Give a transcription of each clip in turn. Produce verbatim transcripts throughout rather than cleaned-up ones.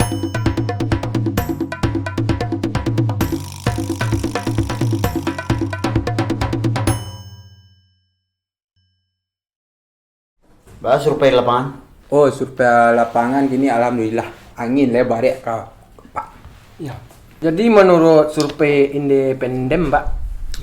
Bah, survei lapangan? Oh, survei lapangan kini alhamdulillah. Angin lah barek ka, Pak. Ya. Jadi, menurut survei independen, Pak?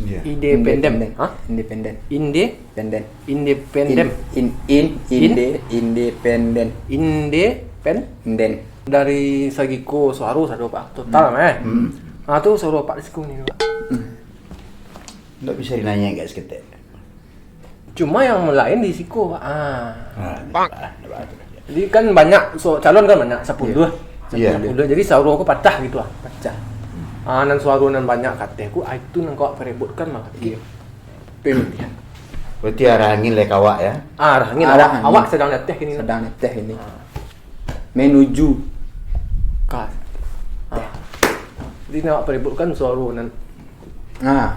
Iya. Independen. Independen. Hah? Independen. Inde? Penden. Independen. In, in, in, In? Inde, independen. Independen. Den. Dari segi ko suaro sado, Pak. Total, Hmm. eh. Hmm. Ah, tu suaro Pak di siko ni, Pak. Hmm. Ndak bisa dinaiak agak saketek. Cuma yang lain di siko, Pak. Ah. Ah, ndak apa, ndak apa. Jadi kan banyak, so, calon kan banyak, sapuluah. Iya. Iya. Sapuluah. Jadi suaro ko pacah gitu ah, pacah. Ah, nan suaro nan banyak kateh ko, ah, itu nan kawak parebutkan mah. Iya. Pemilihan. Berarti arah angin lai ka awak, ya? Ah, arah angin, Arah awak, angin. awak sadang di ateh kini. Sadang di ateh kini. Ah. Menuju. Ka. Ah. Jadi, nak parebutkan suaro nan Ah.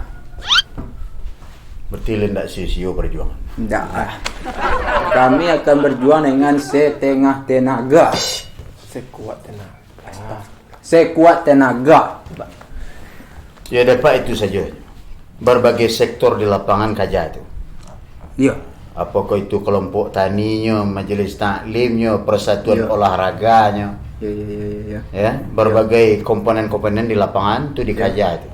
Berarti lai ndak sio-sio perjuangan. Ndak. Kami akan berjuang dengan setengah tenaga. Sekuat tenaga. Astaga. Sekuat tenaga. Ya, dapat itu saja. Berbagai sektor di lapangan kaja tu. Iya. Apakah itu kelompok taninyo, majelis taklimnyo, persatuan Iya. olahraganyo, Iya, iya, iya, iya, iya. ya, berbagai komponen-komponen di lapangan tu dikaja tu.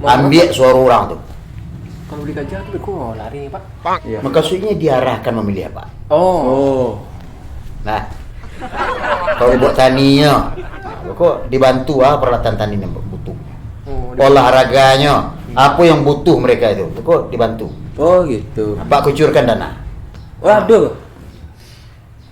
Mau Ambiak suaro urang tu. Kalau dikaja tu beko lari, Pak. Iya. Maksudnya diarahkan memilih apa? Oh. Oh. Nah, kalau buat taninyo, nah, beko dibantu ah peralatan tani nan butuh. Oh, di- Olahraganyo, Hmm. apa yang butuh mereka itu, beko dibantu. Oh, gitu. Nampak kucurkan dana. Waduh.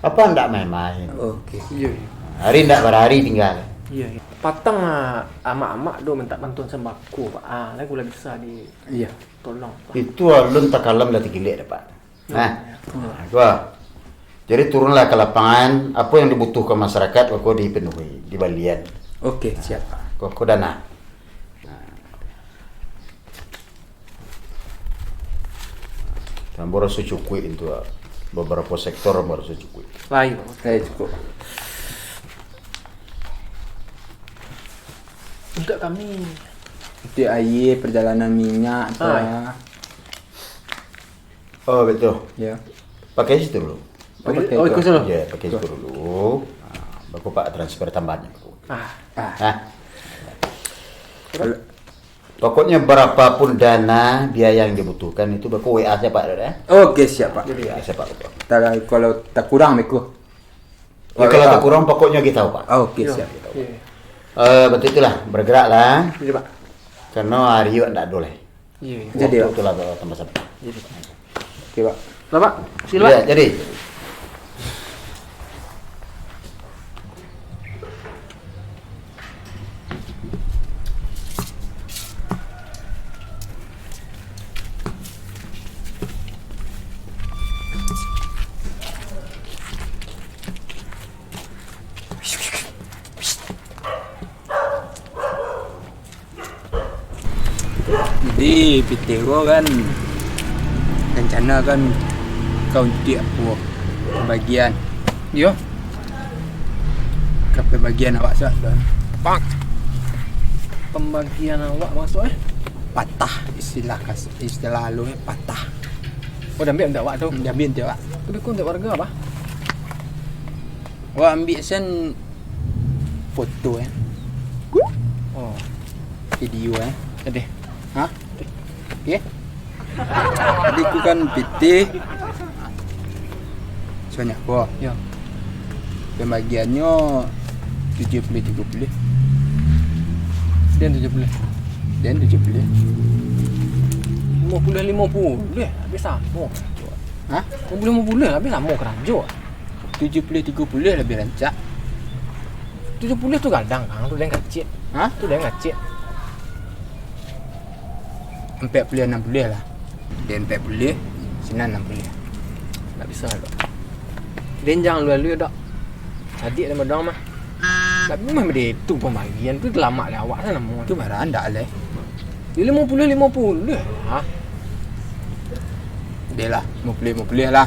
Apa ndak main-main? Oke. Iya, iya. Hari ndak barari tinggal. Iya, iya. Patang, ah, amak-amak do mintak bantuan sembako, Pak. Ah, lai gula bisa di Iya. tolong, Pak. Itu alun takalam lah tigilek dah, Pak. Nah, Hmm. nah, gua. Jadi turunlah ke lapangan, apa yang dibutuhkan masyarakat, koko dipenuhi, dibalian. Oke, siap, Pak. Koko dana. Nah. Ambo raso cukuik itu, ah. Beberapa sektor ambo raso cukuik. Lain. Lain cukup. Untuk kami. Untuk aia, perjalanan minyak, Ah, tu, iya. ah. Oh, betul. Ya. Pakai situ dulu. Oh, pakai Oh, itu. ikut dulu. Ya, pakai Betul. situ dulu. Ah, baru Pak transfer tambahannya. Ah. Ah. Hah? Kalau Pokoknya berapapun dana biaya yang dibutuhkan itu, beko W A saya, Pak, ya? Oke, siap, Pak. W A saya, Pak. Kalau, kalau takurang, beko. Ya, kalau W A. takurang, pokoknya kita tahu, Pak. Ah, oke, Iya. siap. Iya. Eh, betul itulah, bergeraklah. Iya, Pak. Karena hari juga ndak ada lah. Iya, iya. Jadi, Waktu Pak. itulah tambah sabar. Jadi. Oke, Pak. Lah, Pak. Sila, Pak. Ya, jadi. Jadi, pitih ko kan, rencana kan ka untuak ko, pambagian. Iyo. Ka pambagian awak suak tu. Pak. Pambagian awak maksud, eh? Patah, istilah kas-, istilah alun, eh, patah. Oh, diambiak untuak awak tu? Diambiak untuak awak. Tapi ko untuak warga apo? Awak ambiak sen foto, eh. Oh. Video, eh. Jadi. Hah? Oke. Jadi, ko kan pitih. Sabanyak ko. Ya. Pambagiannyo tujuah puluah tigo puluah. Den tujuah puluah. Den tujuah puluah. Limo puluah limo puluah, habis samo. Hah? Limo puluah limo puluah, habis samo karajo. Tujuah puluah tigo puluah labiah rancak. Tujuah puluah tu gadang, Kang. Tu den kacik. Hah? Tu den kacik. Ampek puluah anam puluah lah. Den ampek puluah, sinan anam puluah. Ndak bisa, Dok. Den jan alua-alua, Dok. Adiak den badoang mah. Tapi mah bade tu pambagian tu, talamak dek awak sajo namo. Tu marah ndak, leh? Di limo puluah limo puluah, ha? Deh lah, limo puluah limo puluah lah.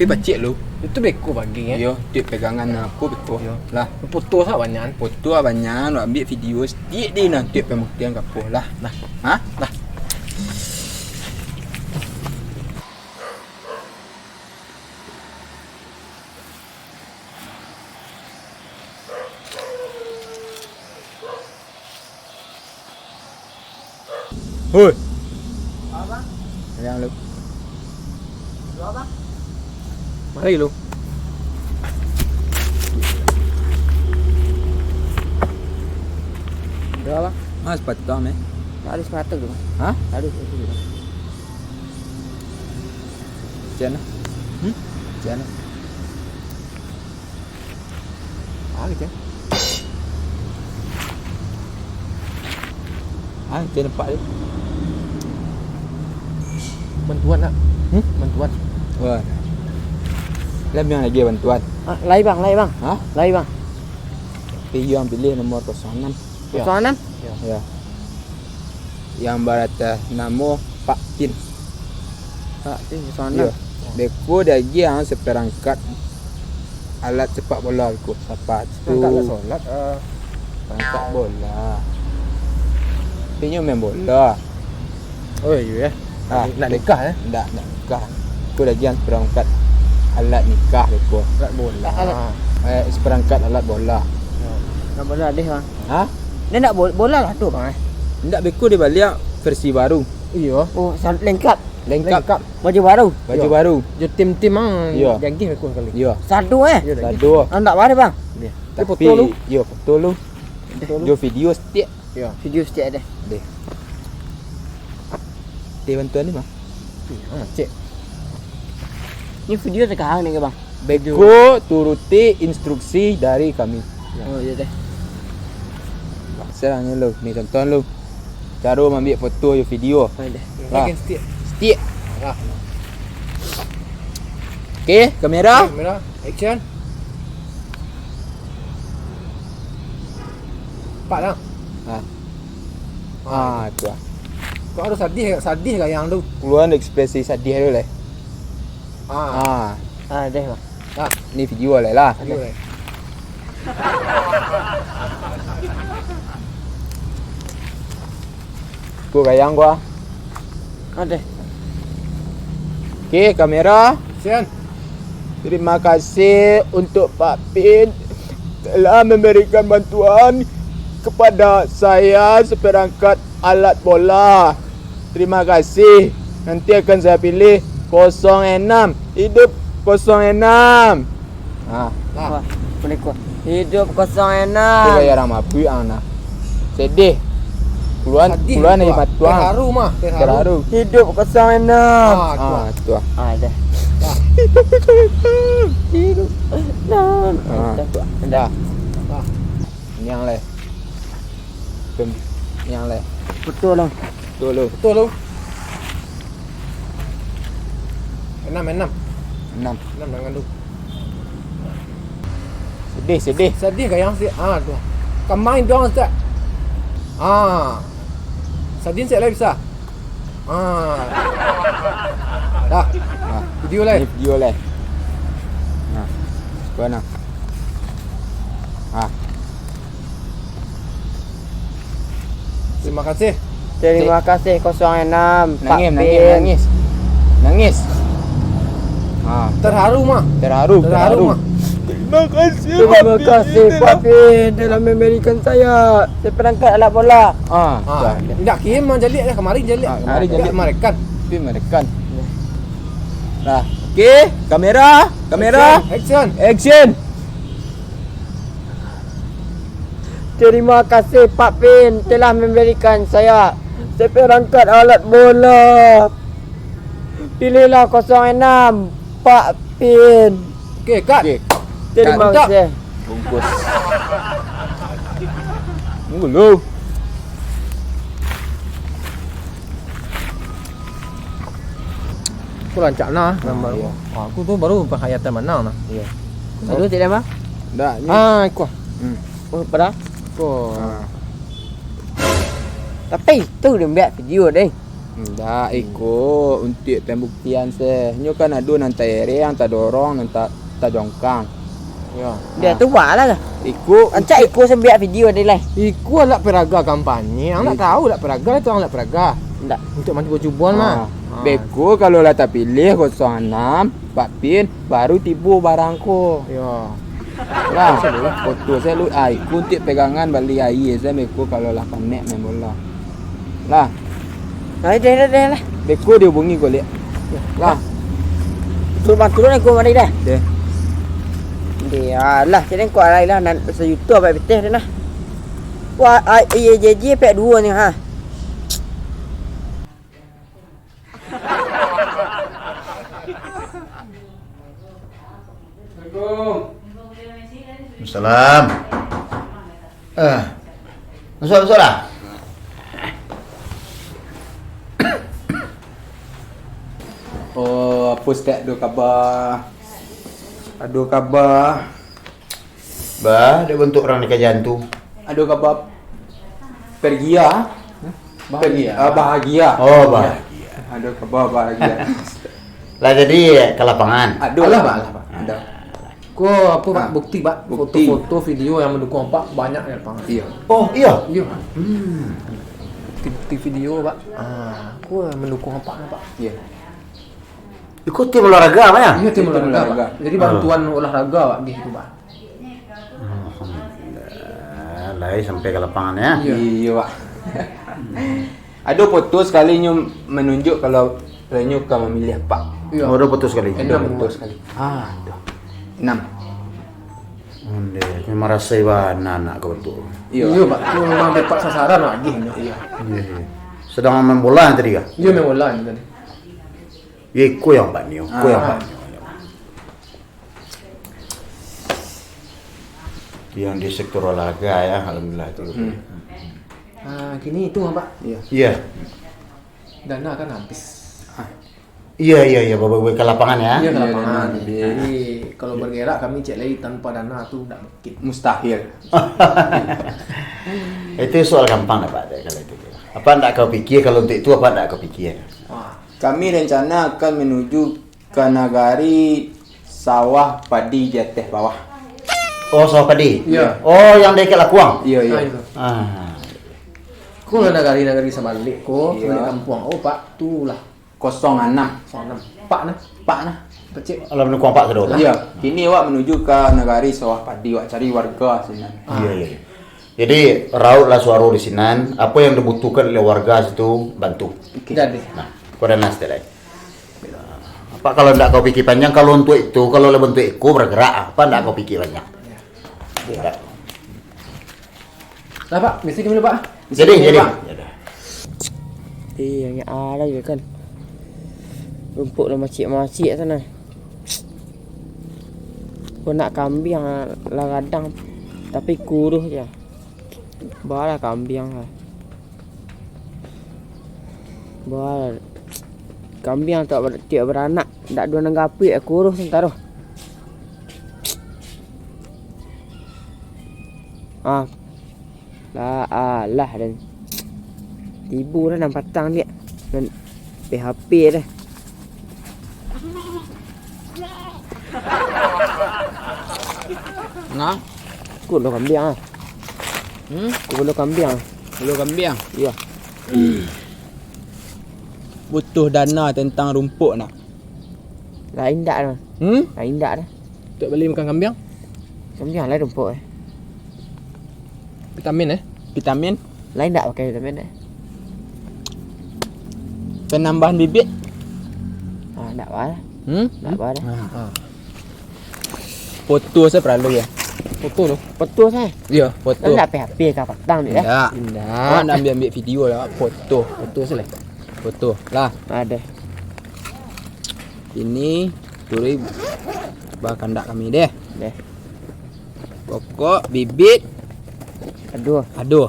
Tapi pacik lu. Itu beko bagi, eh? Iyo, tiok pegangan aku beko. Iyo. Lah. Foto sa banyak. Foto banyak, nak ambil video setiap di nanti pembuktian ke apa lah. Nah. Ha? Nah. Hoi. Apa? Yang lu. Lu apa? Mari lu. Berapa? Mas, sepatu, Mas. Harus sepatu tu. Hah? Harus sepatu tu. Cian lah. Hmm? Cian lah. Ah, gitu. Ah, itu nampak tu. Bantuan nak? Hmm? Bantuan. Wah. Lah, bilang lagi bantuan. Ah, lai bang, lai bang. Hah? Lai bang. Tapi yang pilih nomor kosong enam. Ya. Kosong enam? Ya. Ya. Yang baratas namo Pak Tin. Pak Tin, kosong enam. Iya. Beko diagiah seperangkat alat sepak bola beko. Sepatu. Perangkat alat solat, eh. Perangkat bola. Tapi nyo main bola. Oh, iya, ya. Ah, nak nikah, eh? Ndak, ndak nikah. Beko diagiah seperangkat alat nikah beko. Alat bola. Eh, seperangkat alat bola. Ya. Nak bola deh, bang. Hah? Dia nak bol-, bola lah tu, bang, eh. Ndak, beko dia baliak versi baru. Iyo. Oh, sa-, lengkap. Lengkap. Lengkap. Baju baru. Baju baru. Jo tim-tim, bang. Iyo. Diagiah beko sekali. Iyo. Sado, eh? Iyo, diagiah. Sado. Ah, ndak apa, bang. Iyo. Tapi, foto lu. Iyo, foto lu. Foto lu. Jo video setiap. Iyo. Video setiap deh. Deh. Deh, bantuan ni, bang. Ih, ah, cek. Ni video sekarang ni ke, bang? Beko turuti instruksi dari kami. Oh, iya deh. Serang ni lu, ni tonton lu. Caro mambiak foto jo video. Oh, iya deh. Lah. Lagi setiap. Setiap. Lah. Oke, kamera. Oke, kamera. Action. Pak lah. Ha. Ah, tu lah. Kau harus sadih, sadih gayang tu. Keluaran ekspresi sadih tu lah. Ah. Ah. Ah, deh, bang. Ah. Ni video lah lah. Video lah. Kau gayang gua. Ada. Oke, kamera. Sian. Terima kasih untuk Pak Pin telah memberikan bantuan kepada saya seperangkat alat bola. Terima kasih. Nanti akan saya pilih kosong enam. Hidup kosong enam. Ha. Nah. Wah, boleh kuat. Hidup kosong enam. Tu gaya urang mabuik ang nah. Sedih. Keluhan, keluhan dari mata ang. Terharu mah, terharu. Terharu. Hidup kosong enam. Ah, tu. Ah, tu. Ah, dah. Dah. Hidup kosong enam. Ah. Dah, tu. Dah. Dah. Dah. Yang leh. Pem-, yang leh. Betul lah. Betul lu. Betul lu. Enam, enam. Enam. Enam tangan lu. Sedih, sedih. Sedih gayang si-, ah, tu. Kamain doang, Ustaz. Ah. Sadin siap lah bisa. Ah. Dah. Nah. Video lah. Ni video lah. Nah. Sekolah nah. Ah. Terima kasih. Terima kasih kosong enam, Pak Nangis, nangis, Pin. Nangis. Nangis. Ha. Terharu mah. Terharu, terharu. Terharu mah. Terima kasih, Pak Pin, telah memberikan saya seperangkat alat bola. Ha. Ha. Indak kirim mah jalik dah, kamarin jalik. Ha, kamarin jalik. Indak marekan. Tapi marekan. Nah, oke, kamera, kamera. Action, action. Action. Terima kasih, Pak Pin, telah memberikan saya seperangkat alat bola. Pilihlah kosong enam, Pak Pin. Oke, cut. Oke. Terima kasih. Bungkus. Tunggu lu. Aku rancak nah, gambar. Iya. Aku tu baru penghayatan manang nah. Iya. Aduh, tidak mah? Ndak, ni. Ah, ikut. Hmm. Oh, pada? Ko. Ah. Tapi itu dia ambil video deh. Ndak, iko untuak pembuktian se. Nyo kan ado nan taereng, nan tadorong, nan ta-, tajongkang. Yo. Dah tu buat lah. Iko, rancak iko sambiak video ni lah. Iko alat peraga kampanye. Ang ndak tahu alat peraga tu, alat peraga. Ndak. Untuk mancubo-cuboan mah. Ah. Ah. Beko kalau lah tapilih kosong anam, Pak Pin, baru tibo barang ko. Yo. Lah, foto saya lu, ah, iko untuk pegangan bali aia saya beko kalau lah panek main bola. Lah. Lai, deh, deh, deh, lah. Beko dihubungi ko, Lek. Lah. Turun, bang, turun, aku mari dah. Deh. Deh, alah, kini kau alai lah, nan se-YouTube abang pitih dah nah. Wah, ai, iya, jeje, pek duo ni, ha. Assalamualaikum. Salam. Eh, masuak, masuak lah. Oh, apo Ustaz, ado kaba? Ado kaba? Bah, dek bantuak urang di kajangan tu. Ado kaba? Pergia? Bahagia. Per-, ah, bahagia. Oh, bahagia. Ado kaba bahagia. Lah jadi ka lapangan. Ado lah, Pak, lah, Pak. Ado. Ko apo, Pak? Ah. Bukti, Pak. Bukti. Foto-foto, video yang mandukuang Apak banyak di lapangan. Iyo. Oh, iyo? Iyo, Pak. Hmm. Bukti-bukti video, Pak. Ah, ko mandukuang Apak, Pak. Iyo. Iko tim olahraga, Pak, yo? Iyo, tim olahraga, Pak. Jadi bantuan olahraga, Pak, di situ, Pak. Alhamdulillah. Lai sampai ka lapangan, yo? Iyo. Iyo, Pak. Ado foto sakali nyo manunjuak kalau Renyo ka mamiliah, Pak. Iyo. Oh, ado foto sakali. Ado foto sakali. Ah, ado. Anam. Ondeh, memang rasai bana anak ko tu. Iyo. Iyo, Pak. Tu memang tepat sasaran lagi. Iyo. Iyo, iyo. Sadang main bola tadi kah? Iyo, main bola tadi. Yo, iko yang Pak Nio, iko yang Pak Nio. Yang di sektor olahraga, yo, alhamdulillah tu. Hmm. Ah, kini itu, Pak. Iyo. Iyo. Dana kan habis. Ah. Iyo, iyo, iyo, ba-, ba-, ba-, ka lapangan, yo. Iyo, ka lapangan. Iyo, dana habis. Jadi, kalau bergerak kami cek lai tanpa dana tu ndak mungkin. Mustahil. Itu soal gampang lah, Pak, kalau itu. Apak ndak ka pikia, kalau untuk itu apak ndak ka pikia. Wah. Kami rencana akan menuju ka nagari sawah padi di ateh bawah. Oh, sawah padi? Iyo. Oh, yang dakek Lakuang? Iyo, iyo. Ah, itu. Ah. Ko lah nagari-nagari sabalik ko, sabalik kampuang. Oh, Pak, tu lah. Kosong anam. Kosong anam. Pak nah. Pak nah. Pacik. Alah, mandukuang Pak sudah lah. Iyo. Kini awak manuju ka nagari sawah padi, awak cari warga sinan. Ah. Iyo, iyo, iyo. Jadi, rautlah suaro di sinan, apo yang dibutuhkan oleh warga situ, bantu. Oke. Jadi. Nah, ko dana saketek lai. Apak kalau ndak ka pikia panjang, kalau untuak itu, kalau lah bantuak iko bergerak, apak ndak ka pikia panjang. Iyo. Lah, Pak, misi kami dulu, Pak. Jadi, jadi. Iyo, yang ada je kan. Rumput lah macik-macik sana. Ko nak kambiang lah gadang, tapi kuruih je. Balah kambiang lah. Balah kambiang tak ber-, tiok baranak, ndak duo nanggapuik, kuruih santaro. Ah. Lah, alah, dan tibo lah nan patang dia. Dan P H P dah. Nah. Ko lo kambiang ah. Hmm? Ko lo kambiang. Lo kambiang? Iyo. Butuh dana tentang rumput nak. Lain dak tu? Hmm? Lain dak tu? Untuk bali makan kambiang? Kambiang lah rumput eh. Vitamin eh? Vitamin? Lain dak pakai vitamin eh? Penambahan bibit? Ah, dak apa lah. Hmm? Dak apa lah. Ah. Foto saya perlu ya. Foto tu? Foto saya. Iya, foto. Dak P H P ka patang ni ya? Indak. Indak. Awak nak ambil-ambil video lah, foto. Foto saya lah. Foto. Lah. Ada. Ini turi bakandak kami deh. Deh. Pokok bibit. Aduh. Aduh.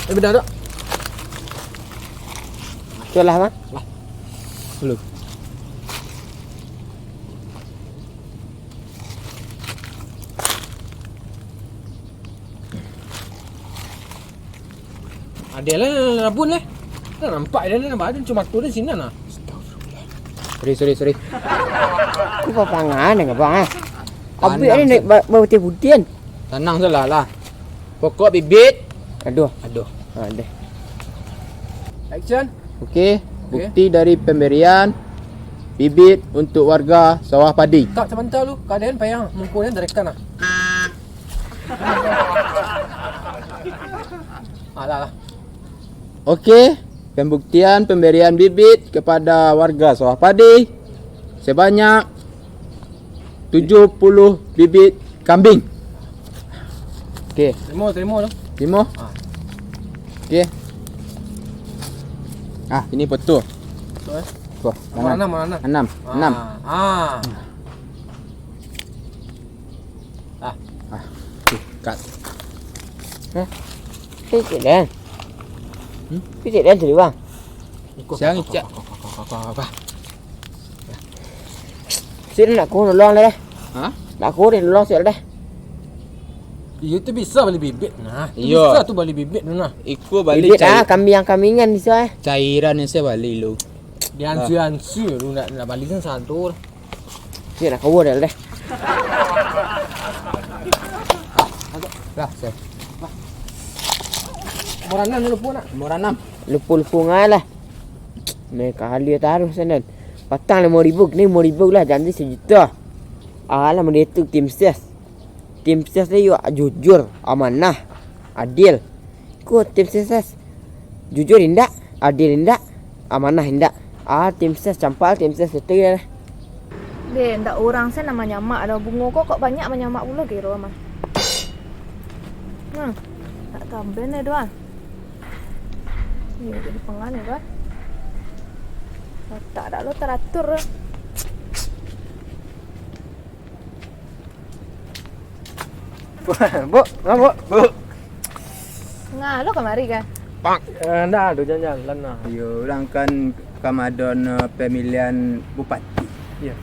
Eh, benda tak? Itulah, Bang. Lah. Belum. Ado lah, lah, lah, rabun lah. Lah nampak dah, dah nampak dah, cuma tu dah sinan lah. Sorry, sorry, sorry. Aku papangan dengan abang, ah. Abang ni naik ba-, bawa teh putihan. Tanang salah lah. Pokok bibit. Aduh. Aduh. Ha, deh. Action. Okey, okey. Bukti dari pemberian bibit untuk warga Sawah Padi. Kak, sabanta lu. Kaadaan payah, muko ni darekan lah. Alah lah. Okey, pembuktian pemberian bibit kepada warga Sawah Padi sebanyak tujuh puluh bibit kambing. Okey. Terima, terima tu. Terima. Ah. Okey. Ah, ini foto. Betul, eh? Wah, mana? Anam, mana? Anam. Ah, anam. Ah. Ah. Ah. Okey, kat. Hah? Kecil dah. Hmm? Kecil dah tadi, bang. Siang, Cak. Sik nak ko nolong deh. Ha? Nak ko deh nolong sik deh. Iyo tu bisa bali bibit nah. Tu iyo. Bisa tu bali bibit tu nah. Iko bali bibit cai-, ah, kambing-kambiangan bisa, eh. Cairan yang saya bali lu. Diansu-ansu lu nak, nak bali kan satu. Sik nak kawa deh. Lah, saya. Nomor anam ni lupo nak? Nomor anam. Lupo-lupo ngai lah. Naik kali taruh sana. Patang limo ribu, kini limo ribu lah, janji sejuta. Alah, mendetuk tim ses. Tim ses tu yo jujur, amanah, adil. Ko tim ses, ses. Jujur indak, adil indak, amanah indak. Ah, tim ses campak, tim ses betul lah. Deh, ndak urang se nan manyamak doh. Bungo ko kok banyak manyamak pulo kiro mah. Nah, tak taben deh doh, ah. Iyo, jadi pangan yo, kan. Otak dak lo taratur. Buk, ngambuk, Buk. Nga, lo kamari kah? Eh, ndak ado jalan-jalan lah. Iyo, urang kan ka madon, eh, pamilihan bupati. Iyo.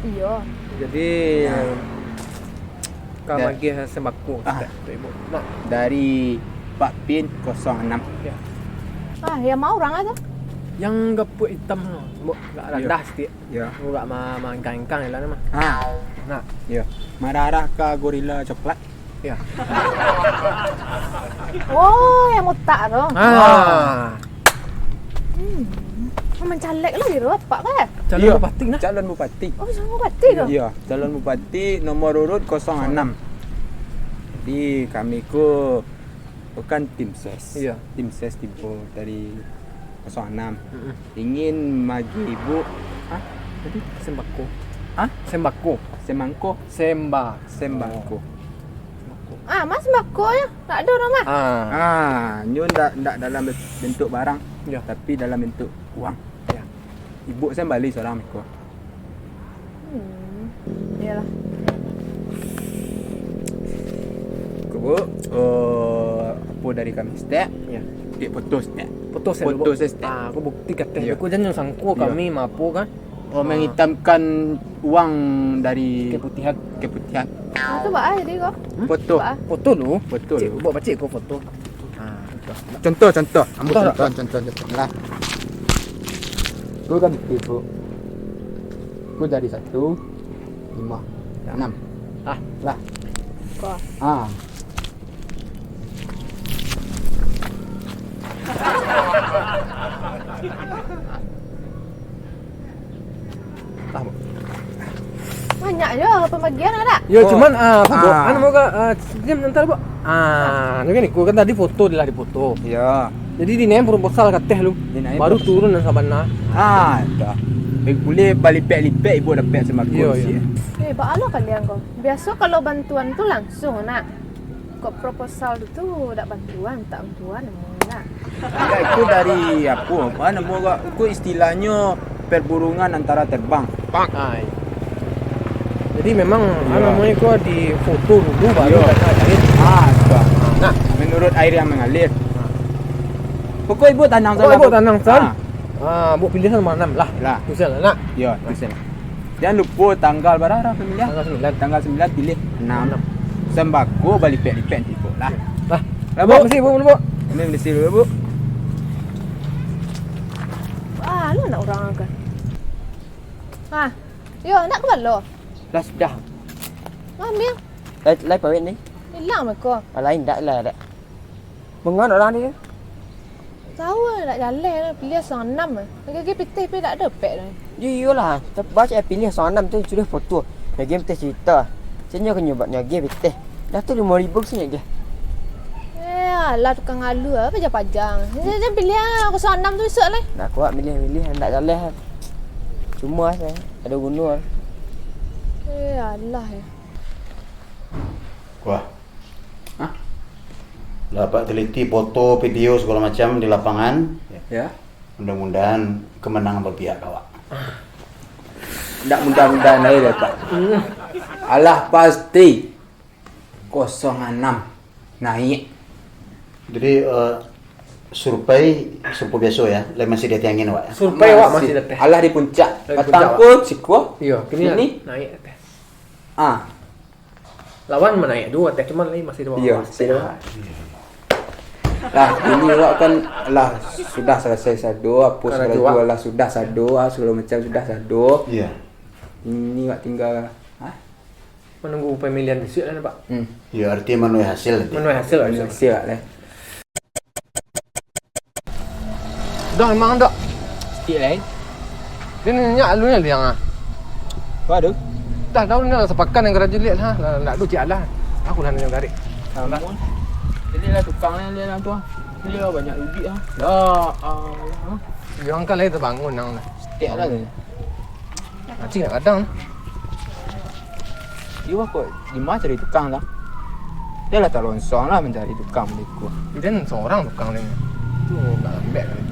Iyo. Jadi, nah, eh, ka magiah sembako, ah, stek tu, Ibu. Nah. Dari Pak Pin kosong anam. Iyo. Ah, yang ma urang ah tu? Yang gapuak itam tu, Buk, agak randah saketek. Iyo. Agak ma-, maengkang-engkang lah mah. Ha. Nah. Iyo. Mararah ka gorila coklat. Iyo. Oh, yang botak tu. Ha. Hmm. Mancalek lah kiro apak ko, eh? Calon bupati nah. Calon bupati. Oh, calon bupati tu? Iyo, calon bupati nomor urut kosong anam. Jadi, kami ko bukan tim ses. Iyo. Tim ses tibo dari kosong anam. Mm-mm. Ingin magiah Ibu, ah, tadi? Sembako. Hah? Sembako. Semangko? Semba. Sembako. Sembako. Ah, ma sembako yo? Ndak ado doh, mah. Ah. Ah, nyo ndak, ndak dalam be-, bentuk barang, iyo, tapi dalam bentuk uang. Iyo. Ibu sen bali surang beko. Hmm. Iyolah. Ko, Bu, eh, apo dari kami saketek? Iyo. Dek foto saketek. Foto saketek, Bu. Foto saketek. Ah, ko bukti kateh. Iyo. Ko jan sangko kami maapo kan. Oh, ah, menghitamkan uang dari keputihan. Keputihan. Ah, tu baa jadi ko? Hmm? Foto. Baa? Foto lu. Foto lu. Cek, buek pacik ko foto. Ah. Contoh, contoh. Ambo contoh, contoh, contoh, contoh lah. Ko kan bukti, Bu. Ko dari satu, lima, enam. Ah. Lah. Ko. Ah. Banyak jo pambagian, ada? Yo, cuman, ah, apa, Bu? Ah. Anu, moga, ah, diam nanti, Bu. Ah, anu kan, iko kan tadi foto lah, di foto. Iyo. Jadi, dinaik proposal kateh lu. Dinaik proposal. Baru turun nan sabana. Ah, dah. Eh, buliah balipek-lipek, Ibu dapek sembako. Iyo, iyo. Eh, baa lo kalian ko. Biaso kalau bantuan tu langsung, nak. Kok proposal tu dak bantuan, tak bantuan, nak. Yo, itu dari apo, apo namo ko, itu istilahnyo perburungan antara terbang. Ah, iyo. Jadi memang, iyo, apo namo ko, di foto dulu baru, iyo, kan, air. Ah, sudah. Nah. Menurut air yang mengalir. Nah. Pokok Ibu tanang salah, Ibu tanang salah. Ah. Ah, Ibu pilih nomor anam lah. Lah. Tulis lah, nak. Yo, tulis lah. Jan lupo tanggal bara pamilihan? Tanggal sambilan. Tanggal sambilan pilih anam. Anam. Sembako balipek-lipek tibo lah. Lah. Lah, Bu. Makasih, Bu, Bu. Ini mesti dulu, Bu. Wah, lu nak urang kan? Ah, yo, nak ka balo? Lah sudah. Mami, lai, lai pawik ni? Ilang mako. Ah, lain dak lah, dak. Manga urang ni? Tahu lah, dak jaleh lah, pilih sanam lah. Lagi-lagi pitih pi dak dapek lah. Yo, iyolah, tapi baca pilih sanam tu sudah foto. Lagi pitih cerita. Sini aku nyoba nyagi pitih. Dah tu lima ribu sini dia. Eh, alah tukang alu, apa pajang-pajang. Jangan pilih lah, aku sanam tu besok lah. Nak kuat milih-milih, dak jaleh. Cuma saya, ada guna. Eh, alah ya. Wah. Hah? Lah, Pak teliti foto, video, segala macam di lapangan. Ya. Mudah-mudahan kemenangan berpihak ka awak. Ndak mudah-mudahan lai doh, Pak. Alah pasti kosong anam naik. Jadi, eh, survei, survei biaso ya, lai masih di ateh angin awak ya? Survei awak masih di ateh. Alah di puncak. Lai di puncak, Pak. Patang pun siko. Iyo, kini naik ateh. Ah. Lawan manaik tu, ateh cuman lai masih di bawah. Iyo, masih di bawah. Lah, ini awak kan lah sudah selesai sado, apo segala tu lah sudah sado, ah, segala macam sudah sado. Iyo. Ini awak tinggal, ah? Menunggu pemilihan besok lah, Pak. Hmm. Iyo, artinya menuai hasil nanti. Menuai hasil lah. Menuai hasil lah. Dah memang dak. Sikit lain. Dia ni nyak lu ni liang ah. Apa tu? Dah tahu ni lah sepakan yang karajo lihat ha. Lah, ndak tu cik alah. Aku lah yang garik. Namun, ini lah tukang ni dia lah tu ah. Dia lah banyak duit ah. Ya Allah. Yang kan lain terbangun nang lah. Setiap lah tu. Acing nak kadang. Iyo, kok di ma cari tukang lah? Dia lah talonsong lah mancari tukang beko. Dan sorang tukang ni. Tu nak lambek kali ni.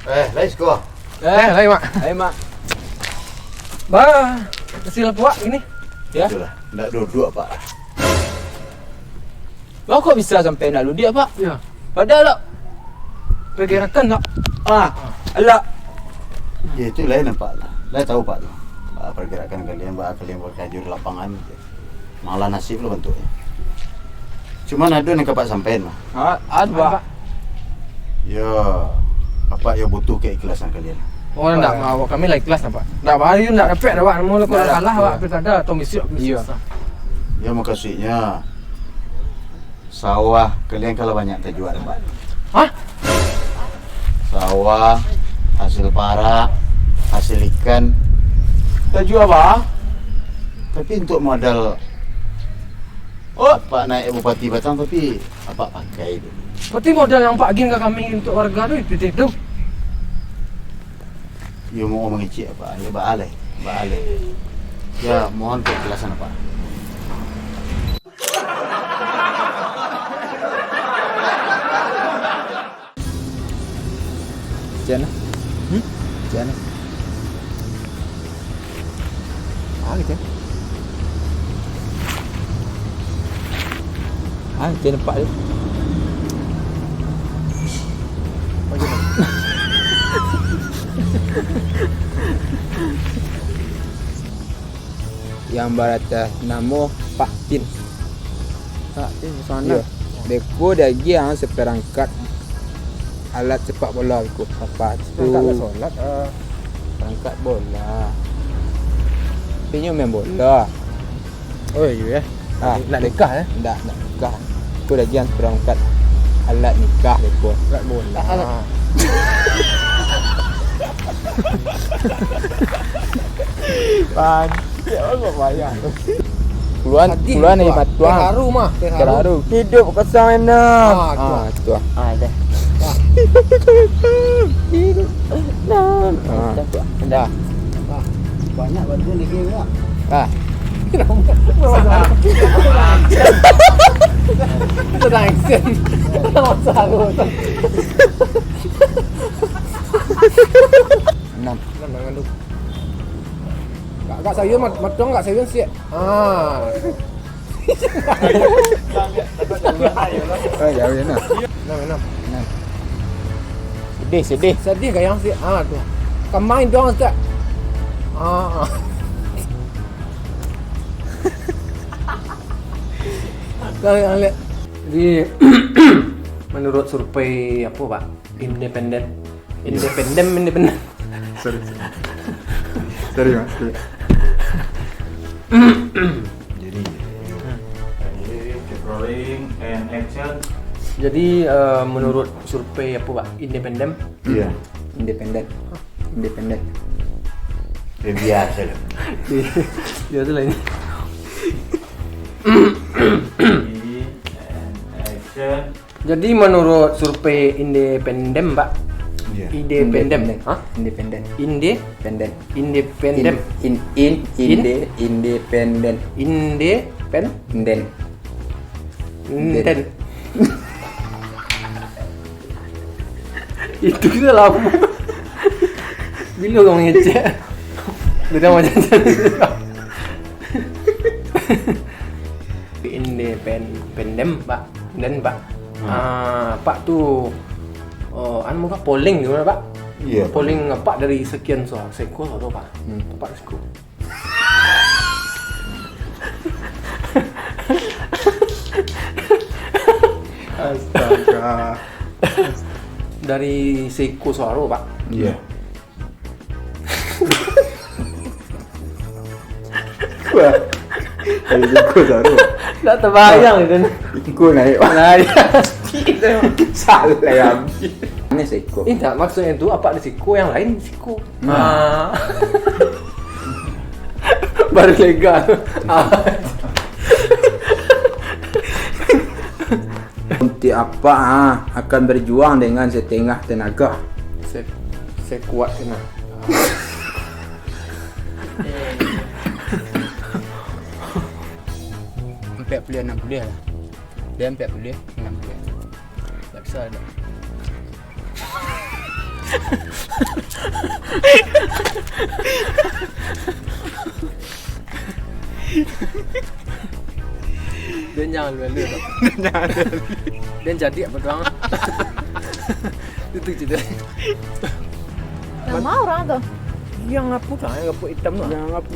Eh, lai siko. Eh, lai, Mak. Lai, Mak. Bah, hasil puak ini. Ya. Itulah, ndak duduk, Pak. Baa kok bisa sampai ndak ludiak, Pak? Iyo. Padahal lah pergerakan lah. Ah, alah. Ya, itu lain nampak lah. Lai tahu, Pak, tu. Ah, pergerakan kalian, Pak, kalian bakarajo di lapangan. Malah nasib lo bantuaknyo. Cuman ado nan ka Pak sampaian, Pak. Ah, ado, Pak. Yo, Apak yo butuh keikhlasan kalian. Oh, ndak, Pak. Kami lah ikhlas, Pak. Ndak, Pak, ndak dapek dah, Pak. Namo lo kalah, Pak. Ndak, iyo. Pilkada atau misuk, misuk. Iyo. Yo, maksudnyo, sawah kalian kan lah banyak tajual, Pak. Hah? Sawah, hasil parak, hasil ikan. Tajual, Pak? Tapi untuk modal, oh, Pak naik bupati batang, tapi Apak pakai dulu. Berarti modal yang Apak agiah ka kami untuk warga tu, itu, itu. Yo, mau mangecek, Pak. Yo, baalai. Baalai. Ya, mohon penjelasan, Pak. Jan lah. Hmm? Jan lah. Ah, gitu. Ah, Jan nampak dia. Yang baratas namo Pak Tin. Pak Tin, sono. Iyo. Beko diagiah seperangkat alat sepak bola beko. Apa tu? Perangkat alat solat, eh. Perangkat bola. Tapi nyo main bola. Oh, iyo, ya. Ah. Nak nikah, eh? Ndak, nak nikah. Beko diagiah seperangkat alat nikah beko. Alat bola. Alat. Pan. Ya, Allah, bayar. Puluhan, puluhan ni matuang. Terharu mah, terharu. Terharu. Hidup kosong enam. Ah, tu. Ah, tu. Ah, dah. Hidup enam. Ah, tu. Dah. Ah, banyak bantu ni kira. Ah. Sedang action. Sedang masalah. Enam. Enam tangan tu. Agak, agak sayun, mat-, matuang agak sayun siak. Ah. Oh, jauh je nah. Enam, enam. Enam. Sedih, sedih. Sedih gayang siak. Ah, tu. Kamain doang siak. Ah. Dah, dah, lihat. Jadi, Menurut survei apa, Pak? Independen. Independen, independen. Sorry, sorry. Sorry, Mas. Sorry. Jadi, jadi, keep rolling and action. Jadi, eh, menurut survei apa, Pak? Independen? Iya. Independen. Independen. Ya, biasa lah. Biasa lah ini. Ready and action. Jadi, menurut survei independen, Pak? Iya. Independen. Independen. Hah? Independen. Inde? Independen. Independen. In, in, in, In? Inde, independen. Independen. Den. Den. Den. Itu kita lama. Bila orang ngecek? Dia dah macam independen, Pak. Dan, Pak. Hmm. Ah, Pak tu, oh, anu, Pak, polling tu, Pak? Iya. Polling Pak dari sekian suara, seko suara, Pak. Hmm. Pak seko. Astaga. Dari seko suara, Pak. Iya. Wah. Ayo, seko suara. Tak terbayang itu. Iko naik, Pak. Naik. Salah ya. Ini seko. Eh, tak, maksudnya tu, apa ada seko, yang lain seko. Hmm. Ah. Baru lega. Ah. Untuak Apak, ah, akan berjuang dengan setengah tenaga. Se-, sekuat tenaga. Empat puluh, enam puluh lah. Dia empat puluh, enam puluh. Tak bisa dah. Dia jangan dulu. Dia jangan dulu. Dia jadi apa doang? Itu cerita. Nama orang tu? Yang apa tu? Yang apa hitam tu? Yang apa?